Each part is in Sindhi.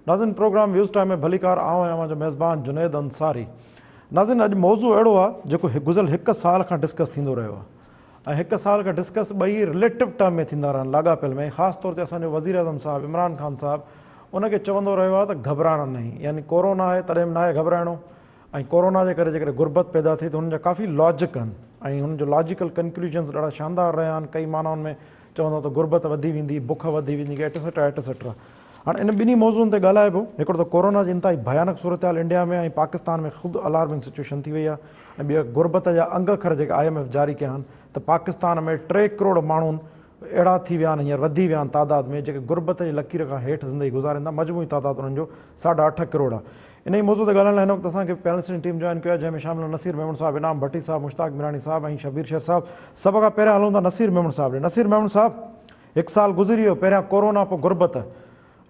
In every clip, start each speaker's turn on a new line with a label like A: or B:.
A: ناظرين پروگرام ويوز ٽائيم ۾ ڀليڪار آئون آهيان اوهان جو ميزبان جنيد انصاري. ناظرين اڄ موضوع اهڙو آهي جيڪو گذريل هڪ سال کان ڊسڪس ٿيندو رهيو آهي ۽ هڪ سال کان ڊسڪس ٻئي رليٽو ٽرم ۾ ٿيندا رهن لاڳاپيل ۾ ۽ خاص طور تي اسان جو وزيراعظم صاحب عمران خان صاحب ان کي چوندو رهيو آهي ته گهٻرائڻو ناهي يعني ڪورونا آهي تڏهن به ناهي گهٻرائڻو ۽ ڪورونا جي ڪري جيڪڏهن غربت پيدا ٿي ته هن جا ڪافي لاجڪ آهن ۽ هن جو لاجيڪل ڪنڪلوزنس ڏاڍا شاندار رهيا آهن ڪئي معنائن ۾ چوندو ته غربت وڌي ويندي بک وڌي ويندي ايٽسيٽرا ايٽسيٽرا هاڻي ان ٻنهي موضوعن تي ڳالهائبو هڪڙو ته ڪورونا جي انتهائي ڀيانڪ صورتحال انڊيا ۾ ۽ پاڪستان ۾ خود الارمنگ سچويشن ٿي وئي آهي ۽ ٻيو غربت جا انگ اکر جيڪي I M F جاري ڪيا آهن ته پاڪستان ۾ 3 ڪروڙ ماڻهن اهڙا ٿي ويا آهن هينئر وڌي ويا آهن تعداد ۾ جيڪي غربت جي لڪير کان هيٺ زندگي گذارين ٿا مجموعي تعداد انهن جو ساڍا اٺ ڪروڙ آهي. انهي موضوع تي ڳالهائڻ لاء هن وقت اسان کي پينلسٽن ٽيم جوائن ڪيو آهي جنهن ۾ شامل آهن نصير ميمڻ صاحب، انعام ڀٽي صاحب، مشتاق ميراڻي صاحب ۽ شبير شير صاحب. سڀ کان پهريان هلون ٿا نصير ميمڻ صاحب ڏي. نصير ميمڻ صاحب هڪ سال گذري ويو پهريان ڪورونا پوء غربت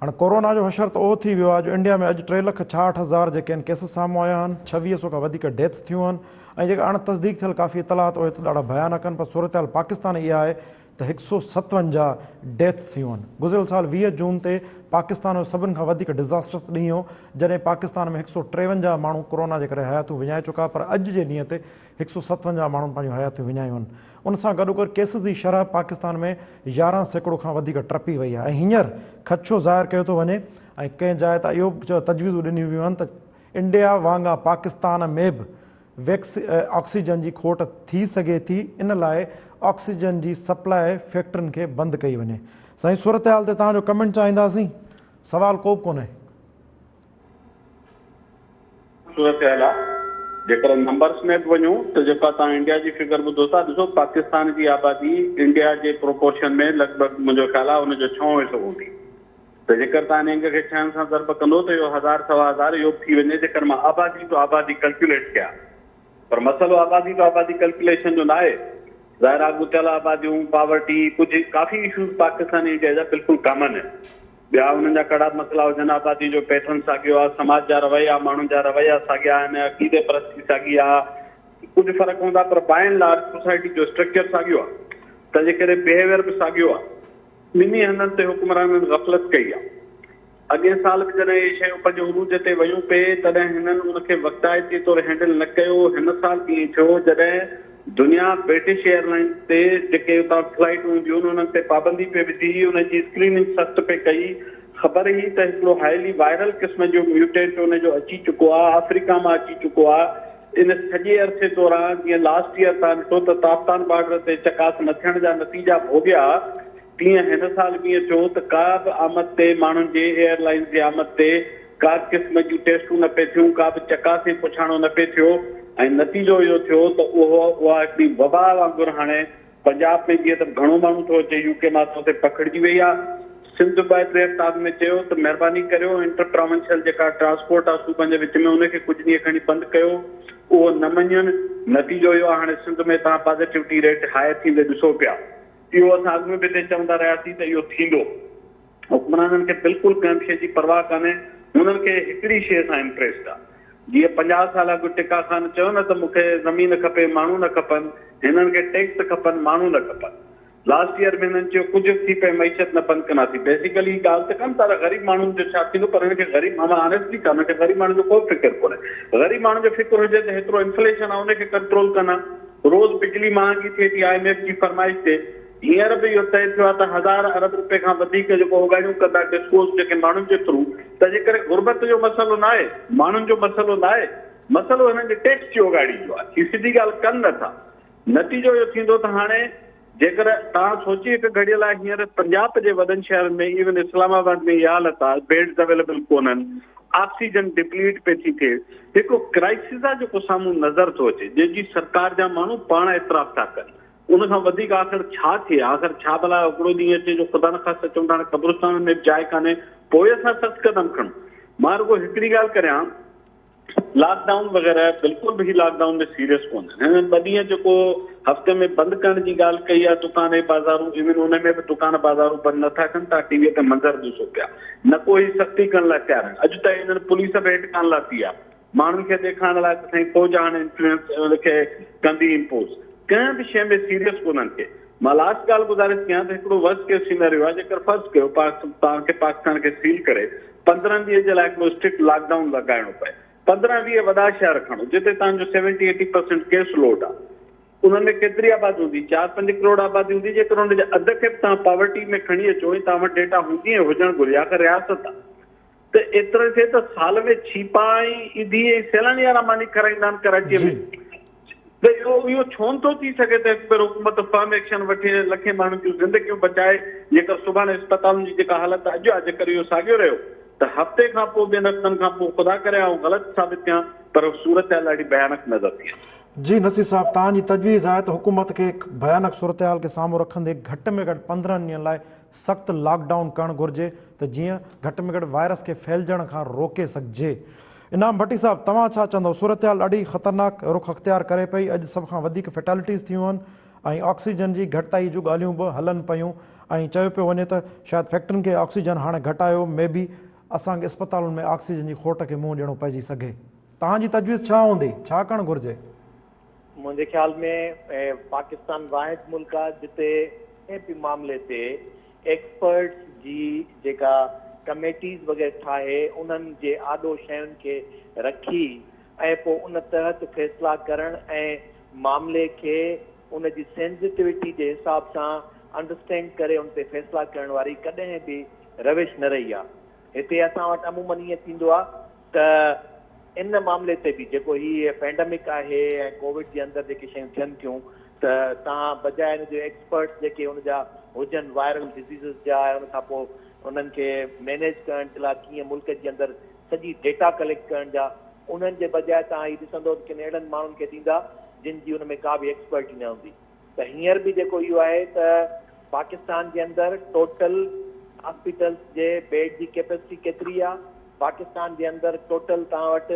A: هاڻ ڪورونا جو حشر ته اهو ٿي ويو آهي جو انڊيا ۾ اڄ ٽي لک ڇاهٺ هزار جيڪي آهن ڪيسز سامهون آيا آهن ڇويهه سو کان وڌيڪ ڊيٿس ٿيون آهن ۽ جيڪا اڻ تصديق ٿيل ڪافي اطلاعات اهي ته ڏاڍا ڀيانڪ آهن پر صورتحال پاڪستان اها آهي ته هڪ سو ستونجاهه ڊيٿس ٿيون آهن گذريل سال 20 جون تي پاڪستان جو سڀن کان وڌيڪ ڊزاسٽرس ڏينهن هو جڏهن پاڪستان ۾ هڪ سو ٽيونجاهه ماڻهو ڪورونا جي ڪري حياتيون وڃائي چڪا پر اڄ جي ڏينهن تي هڪ سو ستونجاهه ماڻهن پنهنجون حياتيون وڃايون آهن ان سان گڏوگڏ ڪيسز جي شرح پاڪستان ۾ 11% کان وڌيڪ ٽپي وئي آهي ۽ هينئر خدشو ظاهر ڪيو ٿو وڃي ۽ ڪنهن جاء تان اهو به تجويزون ڏنيون ويون آهن ته انڊيا وانگان پاڪستان ۾ به آڪسيجن جي کوٽ ٿي سگهي ٿي ان لاء آڪسيجن جي سپلاء فيڪٽرين کي بند ڪئي وڃي. سائين صورتحال تي توهان جو ڪمينٽ چاهينداسين سوال ڪو به ڪونهي.
B: صورتحال آ. جيڪڏهن نمبرز ۾ به وڃون ته جيڪا توهان انڊيا جي فگر ٻڌو ٿا ڏسو پاڪستان جي آبادي انڊيا جي پروپورشن ۾ لڳ ڀڳ منهنجو خيال آ ان جو ڇهون حصو هوندي ته جيڪر توهان ان انگ کي ڇهن سان ضرب ڪندو ته اهو هزار سوا هزار اهو به ٿي وڃي جيڪر مان آبادي ٽو آبادي ڪلڪيوليٽ ڪيان پر مسئلو آبادي ٽو آبادي ڪلڪيوليشن جو ناهي ظاهر آ ڳتيل آباديون پاورٽي ڪجهه ڪافي اشوز پاڪستان ۽ انڊيا جا بلڪل ڪامن آهن. ٻيا انهن جا ڪهڙا به مسئلا هجن، آبادي جو پيٽرن ساڳيو آهي، سماج جا رويا، ماڻهن جا رويا ساڳيا آهن، عقيدي پرستي ساڳي آهي، ڪجهه فرق هوندا پر باء اينڊ لارج سوسائٽي جو اسٽرڪچر ساڳيو آهي، تنهنجي ڪري بيهيويئر به ساڳيو آهي. ٻنهي هنڌن تي حڪمرانن غفلت ڪئي آهي. اڳئين سال به جڏهن اهي شيون پنهنجي عروج تي ويون پئي تڏهن هنن ان کي وقتائتي طور هينڊل نه ڪيو، هن سال به ائين ٿيو جڏهن دنيا برٽش ايئر لائنز تي جيڪي اتان فلائيٽون هونديون آهن انهن تي پابندي پئي وڌي، انهن جي اسڪريننگ سخت پئي ڪئي، خبر هئي ته هڪڙو هائلي وائرل قسم جو ميوٽينٽ ان جو اچي چڪو آهي، آفريڪا مان اچي چڪو آهي، ان سڄي عرصي دوران جيئن لاسٽ ايئر تان ڏٺو ته تافتان بارڊر تي چڪاس نه ٿيڻ جا نتيجا ڀوڳيا، تيئن هن سال به ائين ٿيو ته ڪا به آمد تي ماڻهن جي ايئر لائنز جي آمد تي ڪا به قسم جون ٽيسٽون نه پئي ٿيون، ڪا به چڪاس ۽ پڇاڻو نه پئي ٿيو ۽ نتيجو اهو ٿيو ته اهو اها هڪڙي وبا وانگر هاڻي پنجاب ۾ جيئن ته گهڻو ماڻهو ٿو اچي يو ڪي مان ته اتي پکڙجي وئي آهي. سنڌ ٻه ٽي هفتا اڳ ۾ چيو ته مهرباني ڪريو انٽر پراونشل جيڪا ٽرانسپورٽ آهي صوبن جي وچ ۾ ان کي ڪجهه ڏينهن کڻي بند ڪيو اهو نه مڃين نتيجو اهو آهي هاڻي سنڌ ۾ توهان پازيٽوٽي ريٽ هاء ٿيندي ڏسو پيا اهو اسان اڳ ۾ به هتي چوندا رهياسين ته اهو ٿيندو. حڪمرانن کي بلڪل ڪنهن به شيء جي پرواهه ڪانهي، هنن کي هڪڙي شيء سان انٽريسٽ آ. جيئن 50 سال اڳ ٽڪا خان چيو نه ته مون کي زمين کپي ماڻهو نه کپن، هنن کي ٽيڪس کپن ماڻهو نه کپن. لاسٽ ايئر به هنن چيو ڪجهه به ٿي پئي معيشت نه بند ڪنداسين. بيسيڪلي هي ڳالهه ته ڪن ٿا ته غريب ماڻهن جو ڇا ٿيندو پر هن کي غريب مان آنيسٽلي چوان هن کي غريب ماڻهن جو ڪو به فڪر ڪونهي. غريب ماڻهن جو فڪر هجي ته هيترو انفليشن آ ان کي ڪنٽرول ڪن ها. روز بجلي مهانگي ٿئي ٿي I M F جي فرمائش تي. هينئر به اهو طئي ٿيو آهي ته هزار ارب روپين کان وڌيڪ جيڪو اوڳاڙيون ڪندا ڊسڪوز جيڪي ماڻهن جي ٿرو، تنهنجي ڪري غربت جو مسئلو ناهي، ماڻهن جو مسئلو ناهي، مسئلو هنن جي ٽيڪس جي اوڳاڙي جو آهي. هي سڌي ڳالهه ڪن نه ٿا. نتيجو اهو ٿيندو ته هاڻي جيڪر توهان سوچي هڪ گهڙيء لاء هينئر پنجاب جي وڏن شهرن ۾ ايون اسلام آباد ۾ اها حالت آهي، بيڊز اويليبل ڪونهن، آڪسيجن ڊپليٽ پئي ٿي ٿئي، هڪ ڪرائسز آهي جيڪو سامهون نظر ٿو اچي، جنهن جي سرڪار جا ماڻهو پاڻ اعتراف ٿا ڪن. ان کان وڌيڪ آخر ڇا ٿئي؟ آخر ڇا ڀلا هڪڙو ڏينهن اچي جو خدا نخواسته چون ته هاڻي قبرستانن ۾ به جاء ڪانهي، پوء اسان سخت قدم کڻون. مان رڳو هڪڙي ڳالهه ڪريان، لاڪ ڊائون وغيره بلڪل به هي لاڪ ڊائون ۾ سيريس ڪونهن. هنن ٻه ڏينهن جيڪو هفتي ۾ بند ڪرڻ جي ڳالهه ڪئي آهي دڪان ۽ بازارون، ايون ان ۾ به دڪان بازارون بند نٿا ڪن، توهان ٽي وي تي منظر ڏسو پيا. نه ڪو هي سختي ڪرڻ لاء تيار آهن. اڄ تائين هنن پوليس به هيٺ ڪانه لاٿي آهي. ماڻهن کي ڏيکارڻ لاء ته سائين فوج هاڻي انفلوئنس ان کي ڪندي امپوز. ڪنهن به شيء ۾ سيريس ڪونهن ڪي. مان لاسٽ ڳالهه گذارش ڪيان ته هڪڙو ورسٽ ڪيس سيناريو آهي جيڪر فرض ڪيو توهان کي پاڪستان کي سيل ڪري 15 ڏينهن جي لاء هڪڙو اسٽرڪٽ لاڪ ڊائون لڳائڻو پئي 15 20 وڏا شهر کڻو جتي توهان جو 70 80 پرسنٽ ڪيس لوڊ آهي انهن ۾ ڪيتري آبادي هوندي چار پنج ڪروڙ آبادي هوندي جيڪر ان جي اڌ کي به توهان پاورٽي ۾ کڻي اچو ۽ توهان وٽ ڊيٽا هوندي ۽ هجڻ گهرجي آخر رياست آهي ته ايترو ٿئي ته سال ۾ ڇيپا ۽ عيدي ۽ سيلاني وارا ماني کارائيندا آهن ڪراچيء ۾ ته اهو اهو ڇو نه ٿو ٿي سگهي ته هڪ ڀيرو حڪومت فرم ايڪشن وٺي ۽ لکين ماڻهن جون زندگيون بچائي جيڪر سڀاڻي اسپتالن جي جيڪا حالت اڄ آهي جيڪر اهو ساڳيو رهيو ته هفتي کان پوء ٻن هفتن کان پوء خدا ڪري آئون غلط ثابت ٿيان پر صورتحال ڏاڍي ڀيانڪ نظر ٿي اچي.
A: جي نصير صاحب توهان جي تجويز آهي ته حڪومت کي ڀيانڪ صورتحال کي سامهون رکندي گهٽ ۾ گهٽ 15 ڏينهن لاء سخت لاڪ ڊائون ڪرڻ گهرجي ته جيئن گهٽ ۾ گهٽ وائرس کي ڦهلجڻ کان روڪي سگهجي. انعام ڀٽي صاحب توهان ڇا چوندؤ صورتحال ڏاڍي خطرناڪ رخ اختيار ڪري پئي اڄ سڀ کان وڌيڪ فيٽالٽيز ٿيون آهن ۽ آڪسيجن جي گهٽتائي جون ڳالهيون به هلن پيون ۽ چيو پيو وڃي ته شايد فيڪٽرين کي آڪسيجن هاڻي گهٽ آيو مي بي اسان کي اسپتالن ۾ آڪسيجن جي کوٽ کي منهن ڏيڻو پئجي سگهي توهان جي تجويز ڇا هوندي ڇا ڪرڻ گهرجي؟
C: منهنجي خيال ۾ پاڪستان واحد ملڪ آهي جتي ڪنهن به معاملي تي ايڪسپرٽس جي جيڪا ڪميٽيز وغيره ٺاهي انهن جي آڏو شين کي رکي ۽ پوء ان تحت فيصلا ڪرڻ ۽ معاملي کي ان جي سينسيٽوٽي جي حساب سان انڊرسٽينڊ ڪري ان تي فيصلا ڪرڻ واري ڪڏهن به روش نه رهي آهي. هتي اسان وٽ عمومن ائين ٿيندو آهي ته ان معاملي تي به جيڪو هي پينڊمڪ آهي ۽ ڪووڊ جي اندر جيڪي شيون ٿين ٿيون ته توهان بجاء ان جي ايڪسپرٽس جيڪي ان جا هجن وائرل ڊزيزز جا ۽ ان کان پوء انهن کي مينيج ڪرڻ جي لاء ڪيئن ملڪ جي اندر سڄي ڊيٽا ڪليڪٽ ڪرڻ جا انهن جي بجاء توهان هي ڏسندو ته ڪن اهڙن ماڻهن کي ڏيندا جن جي ان ۾ ڪا به ايڪسپرٽي نه هوندي. ته هينئر به جيڪو اهو آهي ته پاڪستان جي اندر ٽوٽل هاسپيٽلز جي بيڊ جي ڪيپسٽي ڪيتري آهي، پاڪستان جي اندر ٽوٽل توهان وٽ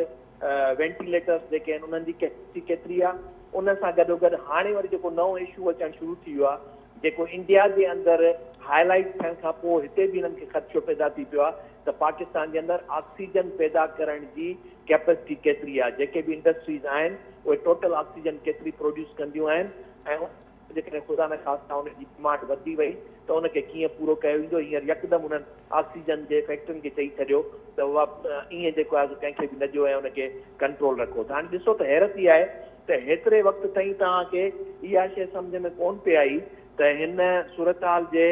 C: وينٽيليٽرز جيڪي آهن انهن جي ڪيپسٽي ڪيتري آهي، ان سان گڏوگڏ هاڻي وري جيڪو نئون اشو اچڻ شروع ٿي ويو آهي جيڪو انڊيا جي اندر هائي لائيٽ ٿيڻ کان پوء هتي به هنن کي خدشو پيدا ٿي پيو آهي ته پاڪستان جي اندر آڪسيجن پيدا ڪرڻ جي ڪيپسٽي ڪيتري آهي، جيڪي به انڊسٽريز آهن اهي ٽوٽل آڪسيجن ڪيتري پروڊيوس ڪنديون آهن ۽ جيڪڏهن خدا نخواسته ان جي ڊمانڊ وڌي وئي ته ان کي ڪيئن پورو ڪيو ويندو، هينئر يڪدم انهن آڪسيجن جي فيڪٽرين کي چئي ڇڏيو ته بابا ائين جيڪو آهي سو ڪنهن کي به نه ڏيو ۽ ان کي ڪنٽرول رکو ته هاڻي ڏسو ته حيرت اها آهي ته هيتري وقت تائين توهان کي اها شيء سمجهه ۾ ڪونه پئي آئي ته هن صورتحال جي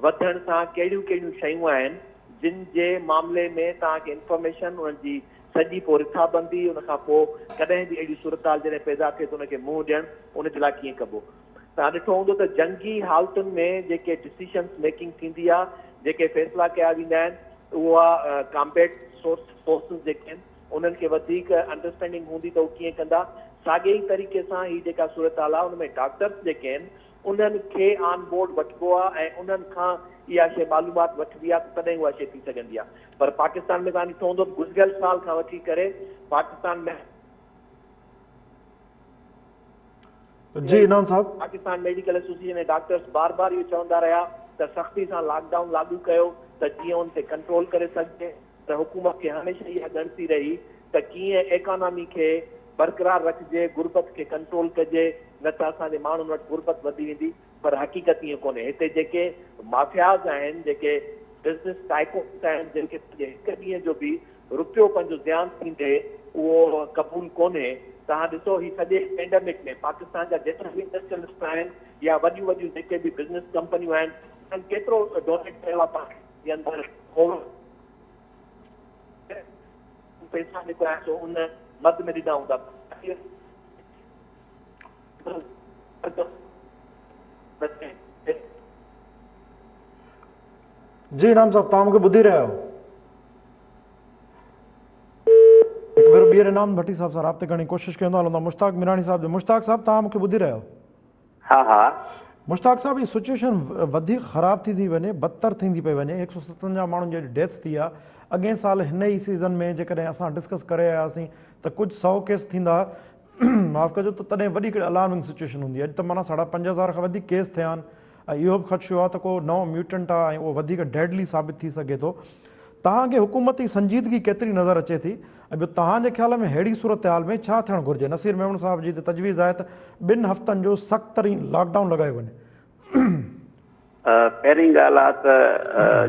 C: وڌڻ سان ڪهڙيون ڪهڙيون شيون آهن جن جي معاملي ۾ توهان کي انفارميشن انهن جي سڄي پوء رٿابندي ان کان پوء ڪڏهن به اهڙي صورتحال جڏهن پيدا ٿئي ته ان کي منهن ڏيڻ ان جي لاء ڪيئن ڪبو. توهان ڏٺو هوندو ته جنگي حالتن ۾ جيڪي ڊسيشنس ميڪنگ ٿيندي آهي جيڪي فيصلا ڪيا ويندا آهن اها ڪامبيٽ سورس فورسز جيڪي آهن انهن کي وڌيڪ انڊرسٽينڊنگ هوندي ته هو ڪيئن ڪندا ساڳئي ئي طريقي سان هي جيڪا صورتحال آهي ان ۾ ڊاڪٽرس جيڪي آهن انهن کي آن بورڊ وٺبو آهي ۽ انهن کان اها شيء معلومات وٺبي آهي ته تڏهن اها شيء ٿي سگهندي آهي پر پاڪستان ۾ توهان ڏٺو هوندو ته گذريل سال کان وٺي ڪري پاڪستان ۾.
A: جي انعام صاحب.
C: پاڪستان ميڊيڪل ايسوسيئيشن ۽ ڊاڪٽرس بار بار اهو چوندا رهيا ته سختي سان لاڪ ڊائون لاڳو ڪيو ته جيئن ان تي ڪنٽرول ڪري سگهجي پر حڪومت کي هميشه اها ڳڻتي رهي ته ڪيئن ايڪانامي کي برقرار رکجي، غربت کي ڪنٽرول ڪجي، نه ته اسان جي ماڻهن وٽ غربت وڌي ويندي، پر حقيقت ائين ڪونهي، هتي جيڪي مافياز آهن، جيڪي بزنس ٽائيڪونز آهن، جن کي پنهنجي هڪ ڏينهن جو به رپيو پنهنجو زيان ٿيندي اهو قبول ڪونهي، توهان ڏسو هي سڄي پينڊمڪ ۾ پاڪستان جا جيترا به انڊسٽريلسٽ آهن يا وڏيون وڏيون جيڪي به بزنس ڪمپنيون آهن، انهن ڪيترو ڊونيٽ ڪيو آهي پاڪستان جي اندر ڪووڊ. پئسا جيڪو آهي سو ان مد ۾ ڏنا هوندا.
A: جي انعام صاحب توهان مونکي ٻڌي رهيا آهيو هڪ ڀيرو ٻيهر انعام ڀٽي صاحب سان رابطي ڪرڻ جي ڪوشش ڪيون ٿا هلون ٿا مشتاق ميراڻي صاحب جو مشتاق صاحب توهان مونکي ٻڌي رهيا آهيو
B: ها ها.
A: مشتاق صاحب هي سچويشن وڌيڪ خراب ٿيندي وڃي بدتر ٿيندي پئي وڃي 157 ماڻهن جي اڄ ڊيٿس ٿي آ اڳئين سال هن ئي سيزن ۾ جيڪڏهن اسان ڊسڪس ڪري آيا هئاسين ته ڪجهه سئو ڪيس ٿيندا معاف ڪجو ته تڏهن وڏي هڪڙي الارمنگ سچويشن هوندي اڄ ته معنيٰ ساڍا 5000 کان وڌيڪ ڪيس ٿيا آهن ۽ اهو به خدشو آهي ته ڪو نئون ميوٽنٽ آهي ۽ اهو وڌيڪ ڊيڊلي ثابت ٿي سگهي ٿو. توهان کي حڪومتي سنجيدگي ڪيتري نظر اچي ٿي ۽ ٻيو توهان جي خيال ۾ ههڙي صورتحال ۾ ڇا ٿيڻ گهرجي؟ نصير ميمڻ صاحب جي ته تجويز آهي ته ٻن هفتن جو سخت ترين لاڪ ڊائون لڳايو وڃي.
B: پهرين ڳالهه آ ته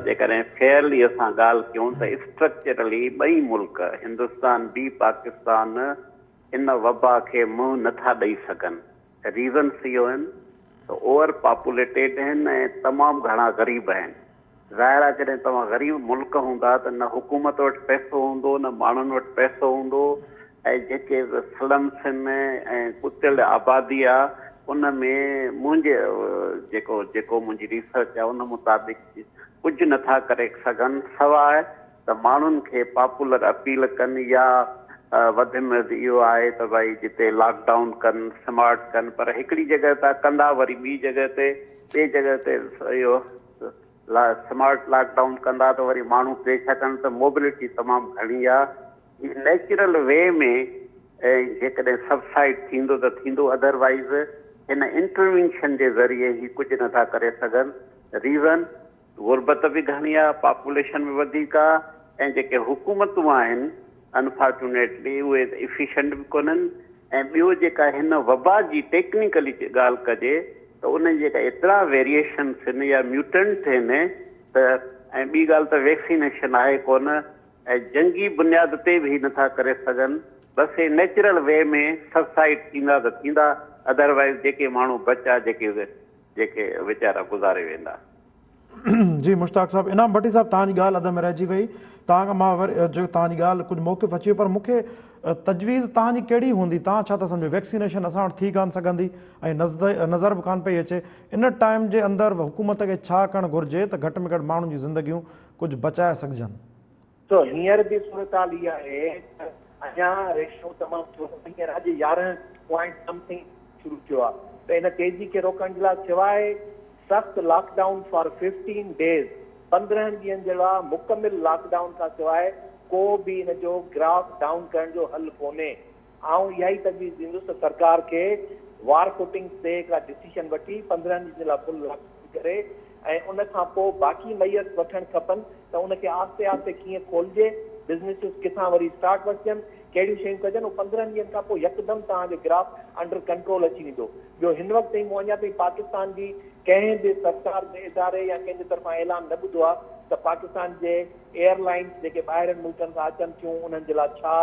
B: جيڪڏهن فيئرلي اسان ڳالهه ڪيون ته اسٽرڪچرلي ٻئي ملڪ هندستان به پاڪستان ان وبا کي منهن نه ٿا ڏئي سگهن. ريزنس اهو آهن ته اوور پاپوليٽيڊ آهن ۽ تمام گهڻا غريب آهن. ظاهر آهي جڏهن توهان غريب ملڪ هوندا ته نه حڪومت وٽ پئسو هوندو نه ماڻهن وٽ پئسو هوندو ۽ جيڪي سلمس آهن ۽ ڪتيل آبادي آهي ان ۾ منهنجي جيڪو جيڪو منهنجي ريسرچ آهي ان مطابق ڪجهه نٿا ڪري سگهن سواء ته ماڻهن کي پاپولر اپيل ڪن يا وڌ ۾ وڌ اهو آهي ته ڀائي جتي لاڪ ڊائون ڪن سمارٽ ڪن پر هڪڙي جڳهه تان ڪندا وري ٻي جڳهه تي ٻي جڳهه تي اهو سمارٽ لاڪ ڊائون ڪندا ته وري ماڻهو پي ڇا ڪن ته موبلٽي تمام گهڻي آهي هي نيچرل وي ۾ جيڪڏهن سبسائيڊ ٿيندو ته ٿيندو ادروائيز هن انٽروينشن جي ذريعي هي ڪجهه نٿا ڪري سگهن ريزن غربت به گهڻي آ، پاپوليشن به وڌيڪ آ ۽ جيڪي حڪومتون آهن انفارچونيٽلي اهي ته افيشنٽ به ڪونهن ۽ ٻيو جيڪا هن وبا جي ٽيڪنيڪلي ڳالهه ڪجي ته ان جي جيڪا ايترا ويريئيشنس آهن يا ميوٽنٽ آهن ته ۽ ٻي ڳالهه ته ويڪسينيشن آهي ڪونه ۽ جنگي بنياد تي به هي نٿا ڪري سگهن بس هي نيچرل وي ۾ سبسائيڊ ٿيندا ته ٿيندا ادروائيز جيڪي ماڻهو بچا جيڪي جيڪي ويچارا گذاري ويندا.
A: جي مشتاق صاحب انعام ڀٽي صاحب توهان جي ڳالهه اڌ ۾ رهجي وئي توهان کان مان وري جو توهان جي ڳالهه ڪجهه موقف اچي ويو پر مون کي تجويز توهان جي ڪهڙي هوندي توهان ڇا ٿا سمجهو ويڪسينيشن اسان وٽ ٿي ڪانه سگهندي ۽ نظر به ڪانه پئي اچي ان ٽائيم جي اندر حڪومت کي ڇا ڪرڻ گهرجي ته گهٽ ۾ گهٽ ماڻهن جون زندگيون ڪجهه بچائي سگهجن.
C: سو هينئر به صورتحال اها آهي ته اڃا ريشو تمام ٿورو هينئر اڄ 11 پوائنٽ سمٿنگ شروع ٿيو آهي ته ان تيزي کي روڪڻ جي لاء سواء سخت لاڪ ڊائون فار 15 ڊيز 15 ڏينهن جي لاء مڪمل لاڪ ڊائون کان سواء ڪو به ان جو گراف ڊائون ڪرڻ جو حل ڪونهي. آئون اها ئي تجويز ڏيندس ته سرڪار کي وار فوٽنگز تي هڪڙا ڊسيشن وٺي 15 ڏينهن جي لاء فل لاڪ ڊائون ڪري ۽ ان کان پوء باقي ميئرز وٺڻ کپن ته ان کي آهستي آهستي ڪيئن کولجي، بزنسز ڪٿان وري اسٽارٽ وٺجن، ڪهڙيون شيون ڪجن، اهو 15 ڏينهن کان پوء يڪدم توهان جو گراف انڊر ڪنٽرول اچي ويندو. ٻيو هن وقت تائين مون اڃا تائين پاڪستان جي ڪنهن به سرڪار جي اداري يا ڪنهن جي طرفان اعلان نه ٻڌو آهي ته پاڪستان جي ايئر لائنز جيڪي ٻاهرين ملڪن کان اچن ٿيون انهن جي لاء ڇا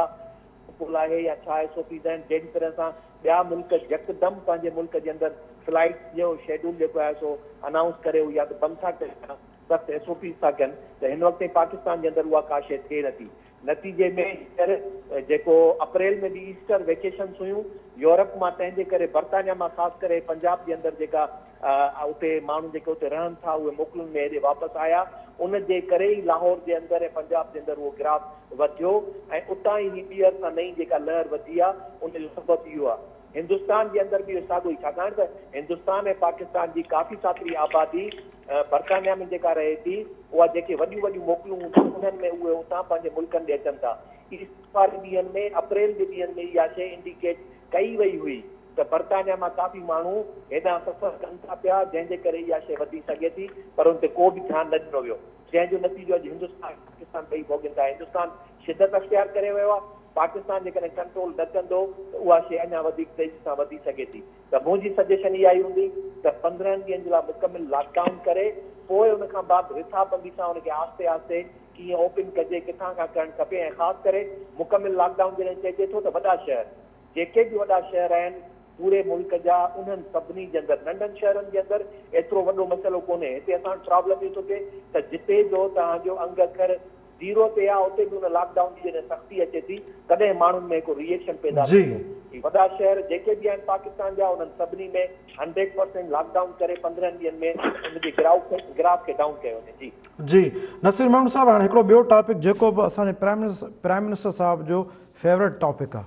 C: پروٽوڪول آهي يا ڇا ايس او پيز آهن، جهڙي طرح سان ٻيا ملڪ يڪدم پنهنجي ملڪ جي اندر فلائيٽس جو شيڊول جيڪو آهي سو انائونس ڪري اهو يا ته بند ٿا ڪن يا سخت ايس او پيز ٿا ڪن ته هن وقت تائين پاڪستان جي اندر اها ڪا شيء ٿئي نٿي. نتيجي ۾ هينئر جيڪو اپريل ۾ به ايسٽر ويڪيشنس هيون يورپ مان تنهن جي ڪري برطانيا مان خاص ڪري پنجاب جي اندر جيڪا اتي ماڻهو جيڪي اتي رهن ٿا اهي موڪلن ۾ هيڏي واپس آيا ان جي ڪري ئي لاهور جي اندر ۽ پنجاب جي اندر اهو گراف وڌيو ۽ اتان ئي هي ٻيهر سان نئين جيڪا لهر وڌي آ ان جو سبب اهو آ. هندستان جي اندر به اهو ساڳيو ئي ڇاڪاڻ ته هندستان ۽ پاڪستان جي ڪافي ساتري آبادي برطانيا ۾ جيڪا رهي ٿي اها جيڪي وڏيون وڏيون موڪلون هونديون انهن ۾ اهي اتان پنهنجي ملڪن ڏي اچن ٿا. ايسٽر واري ڏينهن ۾ اپريل جي ڏينهن ۾ اها شيء انڊيڪيٽ ڪئي وئي هئي ته برطانيا مان ڪافي ماڻهو هيڏانهن سفر ڪن ٿا پيا جنهن جي ڪري اها شيء وڌي سگهي ٿي پر ان تي ڪو به ڌيان نه ڏنو ويو جنهن جو نتيجو اڄ هندستان ۽ پاڪستان ٻئي ڀوڳين ٿا. هندستان شدت اختيار ڪري ويو آهي، پاڪستان جيڪڏهن ڪنٽرول نه ڪندو ته اها شيء اڃا وڌيڪ تيزي سان وڌي سگهي ٿي ته منهنجي سجيشن اها ئي هوندي ته 15 ڏينهن جي لاء مڪمل لاڪ ڊائون ڪري پوء ان کان بعد رٿابندي سان ان کي آهستي آهستي ڪيئن اوپن ڪجي ڪٿان کان ڪرڻ کپي ۽ خاص ڪري مڪمل لاڪ ڊائون جڏهن چئجي ٿو ته وڏا شهر جيڪي به وڏا شهر آهن پوري ملڪ جا انهن سڀني جي اندر ننڍن شهرن جي اندر ايترو وڏو مسئلو ڪونهي هتي اسان وٽ پرابلم اهو ٿو ٿئي ته جتي جو توهان جو انگ اکر زيرو تي آهي اتي به ان لاڪ ڊائون جي جڏهن سختي اچي ٿي تڏهن ماڻهن ۾ هڪ ري ايڪشن پيدا ٿئي ٿو هي وڏا شهر جيڪي به آهن پاڪستان جا انهن سڀني ۾ هنڊريڊ پرسينٽ لاڪ ڊائون ڪري 15 ڏينهن ۾ ان جي گراف کي ڊائون ڪيو وڃي جي.
A: جي نصير ميمڻ صاحب هاڻي هڪڙو ٻيو ٽاپڪ جيڪو به اسان جي پرائم منسٽر صاحب جو فيورٽ ٽاپڪ آ